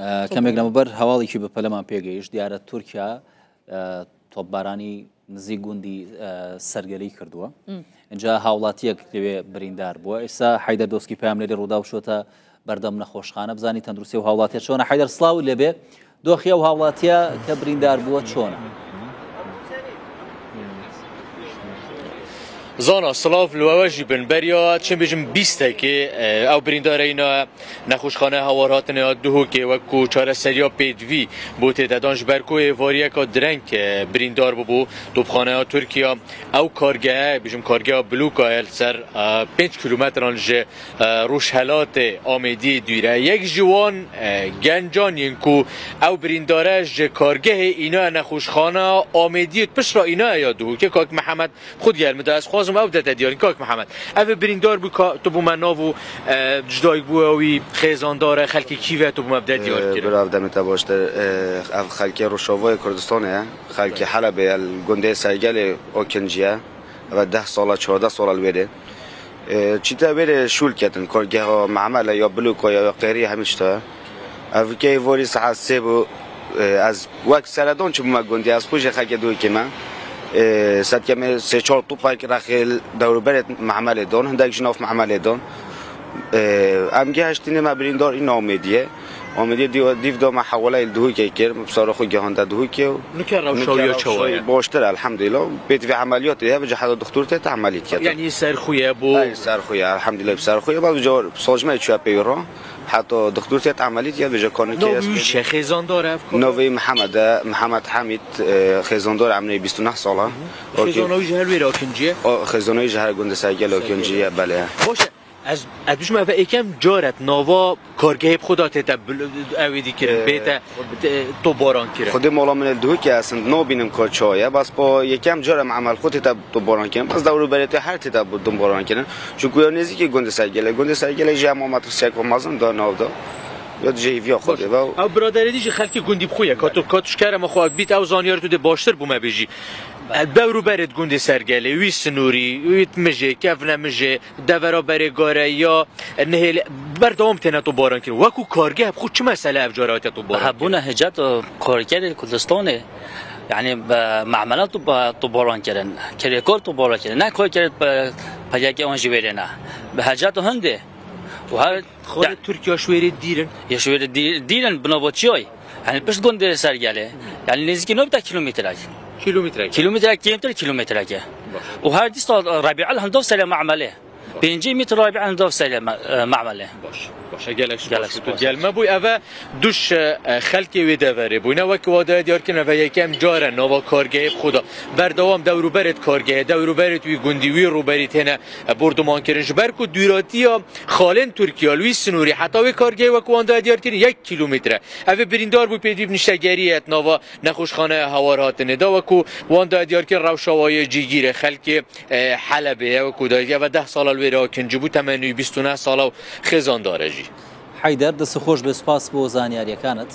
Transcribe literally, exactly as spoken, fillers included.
ئە، کەمێک لەمەوبەر هەواڵێکی بەپەلەمان پێگەیشت. دیارە تورکیا، ئە، تۆپبارانی نزیک گوندی، ئە، سەرگەلی کردووە. ئینجا هاوڵاتیەک لەوێ بریندار بووە. ئێستا حەیدەر دۆسکی پاملێری ڕووداو شۆتە بەردەم نەخۆشخانە، بزانی تەندروستی و هاوڵاتیە چۆنە. حەیدەر، سڵاو لێبێ. دۆخی ئەو هاوڵاتیە کە بریندار بووە چۆنە؟ Zana, silav li we jî bin. Beriya çi bêjim bîstekê, e, ew birîndareyî ne nexweşxaneya Hawar hatine ya Duhokê, wek ku çareseriya pêdivî bû tê de dan, ji ber ku êvariyeka direng, e, birîndar bûbû topxaneya Tirkiye. Ew kargehe, bêjim kargeha Bilûka ye, li ser, e, pênc kilometran ji, e, rojhelatê Amêdiyê dûr e. Yek ji wan, e, gencan yên ku ew birîndare ji kargehê îna nexweşxaneya Amêdiyê pişt re îna ya Duhokê, kak Mihemed. Xwe digel min de, ez xwazim ew bidete diyar. Kak Mihemed, ev ê birîndar bû, ka tu bû me nav û, e, ji dayik bû wî xêzandar e, xelkê kî ve tu bû me bide diyar kir. Bira, ev demê te baştir. E, ev xelkê Rojavayê Kurdistanê ye. Xelkê Helebê ye, li gundê Sergelê Okincî ye. Ev deh sala, çardeh sala li wê de. E, çîte wê de şûl ketin, kargeha Memele ya Bilûka ya, ya Qêrî hemî tişta. Ev key vorî saet sê bû, e, ez wek seredan çûbûme gundî, ez xwe jî xelkê Duhokê me. E, sedkemê sê çar topek rexê dewrûberê Memelê dan, hindek jî nav Memelê dan. E, em gihiştînê me birîndar îna Amêdiyê. Amêdiyê dî-, dîv da me hewaleyê li Duhokê kir, min bi sara xwe gihande Duhokê û Nûke rewşa wî ya çawa ye? Baştir, elhamdulillah. Pêdivî emeliyatê hebe ji heta doktor tê te emeliyat kir. Yanî ser xwe ye bû? Hey, ser xwe ye, elhamdulillah, bi ser xwe ye. Bas bi cawar sojmeyê çûye pê wî re. Heta doktor tê te emeliyat kir, bêje kanê kê. Navê wî çi ye? Xêzandar ev? Navê wî Mihemed e, Mihemed Hemîd, e, xêzandar emrê bîst û neh sala. Xêzana wî ji her wêre Akincî ye? O, xêzana wî ji her gundê Sergel Akincî ye, belê. Baş e. Ez, ez bişim, ev êkem car e nava kargehê bi xwe de tête bil-, ew ê dîkirin, Ee, bête, te-, topbaran kirin. Xwedê mala min li Duhokê, ez nabînim ka çawa ye. Bas pa yekem car em emel xwe tête topbaran kirin. Bas dewr û berê te her tête topbaran kirin. Çunku ya nêzîkî gundê Sergelê. Gundê Sergelê jî hema metirsiyek ve mezin da nav da. Ya dijî hêviya xwe Baş. Dê ve. Ew biraderê dî jî xelkê gundî bi xwe ye. Ka tu, ka tu ji kerema xwe bît ew zanyarê tu dê baştir bû me bêjî. E, dewr û berê di gundê Sergelê, wî sinûrî, wî mijê, kevne mijê, devera berê gare ya nihêl berdewam têne topbaran kirin. Wekû kargeh bi xwe çi mesele ev cara hatiye topbaran kirin? Hebûna hicet û karkerê Kurdistanê, yanî bi memela top-, topbaran kirin, kirêkar topbaran kirin, ne karkerê pe-, P Y K wan ji wêrê ne. Bi hicet û hindê. Û her Xalê Tirkiye ji wêrê dîr in. Ya ji wêrê dî-, dîr in bi nava çiyayê. Yanî pişt gundê Sergelê. Yanî nêzîkî nabite kîlometrek. Kîlometrek. Kîlometrek kêmtir kîlometrek e. Baş. Û her dîsa Rebî'el hindav serê Me'melê. Pêncî metre Rebî'el hindav serê Me-, e, Me'melê. Baş. Baş. Gelek spas. Gelek spas. Gel me bû eve duş, e, xelkê wê deverê bûne. Wek wadaya diyar kirin, eve yekem car e nava kargehê bi xwe de. Berdewam dewrûberê kargehê, dewrûberê wî gundî, wî rûberî têne, e, borduman kirin. Ji ber ku dûratiya Xalên Tirkiye li wî sinûrî heta wê kargehê wek wan da diyar kirin yek kîlometre. Ev ê birîndar bû pêdî bi niştegeriyê et nava nexweşxaneya Hawar hatinê da wekû wan da diyar kirin rewşa wa yê cîgîr e xelkê, e, Helebê ye wekû da ev deh sala li wê re kincî bû temenî bîst û neh sala û xêzandar e jî. Heyder, dest xweş be, spas bo zanyariyekanet.